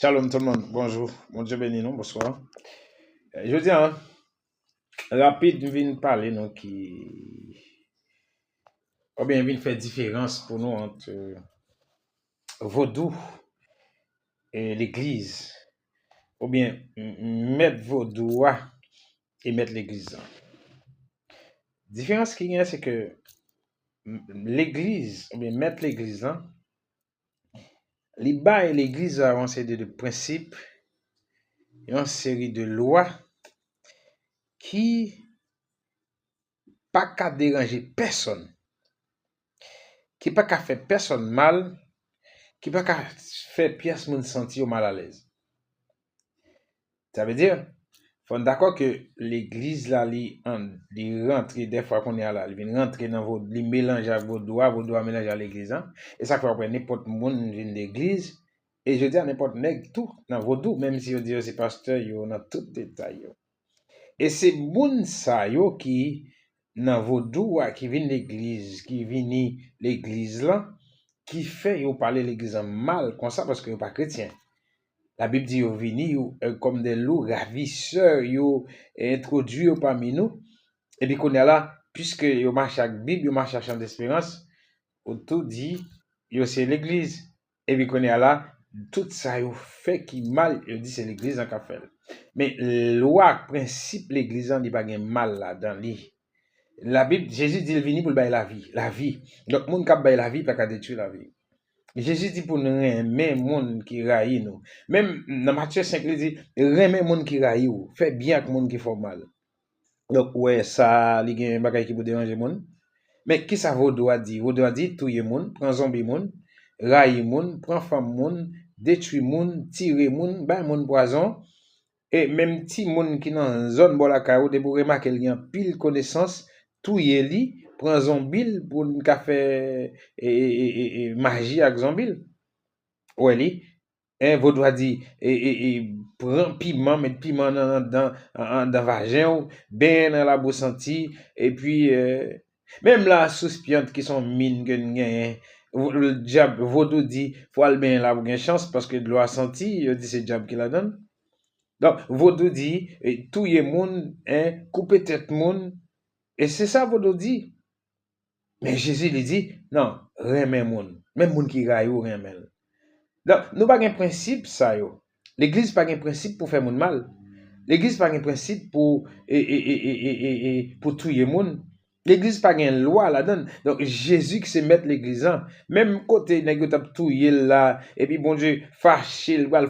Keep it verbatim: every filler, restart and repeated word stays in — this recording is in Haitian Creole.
Shalom tout moun, bonjou. Bondye beni nou, bonswa. Jodi a, rapid, m vin pale nou ki, oubyen vin fè diferans pou nou ant vodou e legliz, oubyen mèt vodou a e mèt legliz la. Diferans ki gen, se ke legliz, oubyen mèt legliz la, li bay legliz la yon seri de, de prensip, yon seri de lwa ki pa ka deranje pèsonn, ki pa ka fè pèsonn mal, ki pa ka fè pyès moun santi yo malalèz. Sa vle di, fò n dakò ke legliz la, li an, li rantre dèfwa kounye a la, li vin rantre nan vodou, li melanje ak vodou a, vodou a melanje ak legliz la. E sa k fè w ap wè nenpòt moun vin legliz, e jodi a nenpòt nèg tou nan vodou, menm si yo di yo se pastè, yo nan tout detay yo. E se moun sa yo ki nan vodou a, ki vin legliz, ki vini legliz la, ki fè yo pale legliz la mal konsa, paske yo pa kretyen. Labib di yo vini, yo, kòm de lou ravisè, yo entwodui yo pami nou. Epi kounye a la, piske yo mache ak Bib, yo mache ak Chant d'Espérance, ou tou di yo se legliz. Epi kounye a la, tout sa yo fè ki mal, yo di se legliz lan k ap fè l. Men lwa ak prensip legliz lan, li pa gen mal ladan li. Labib, Jezi di l vini pou l bay lavi, lavi. Donk, moun k ap bay lavi pa ka detwi lavi. Jezi di pou n renmen moun ki rayi nou. Menm nan Matye senk, li di, renmen moun ki rayi w, fè byen ak moun ki fè w mal. Donk, ou wè sa, li gen bagay ki pou deranje moun. Men kisa vodou a di? Vodou a di touye moun, pran zonbi moun, rayi moun, pran fanm moun, detwi moun, tire moun, bay moun pwazon. E menm timoun ki nan zòn bò lakay ou, depi w remake l gen anpil konesans, touye li, pran zonbi l pou n ka fè e, e, e, e, e, maji ak zonbi l. Ou wè li? En, vodou a di, e, e, e, pran piman, met piman nan, nan, nan, nan vajen w, benyen nan labou santi, epi, e, menm lasouspyant ki se yon min ke n genyen, vo-, dyab, vodou di, fò w al benyen la pou gen chans, paske dlo a santi, yo di se dyab ki ladan l. Donk, vodou di, e, touye moun, en, koupe tèt moun, e se sa vodou di. Men Jezi, li di, non, renmen moun. Menm moun ki rayi w, renmen l. Donk, nou pa gen prensip sa yo. Legliz pa gen prensip pou fè moun mal. Legliz pa gen prensip pou, e, e, e, e, e, e, e, pou touye moun. Legliz pa gen lwa ladan l. Donk, Jezi ki se mèt legliz lan. Menm kote nèg yo t ap touye l la, epi Bondye fache, l pral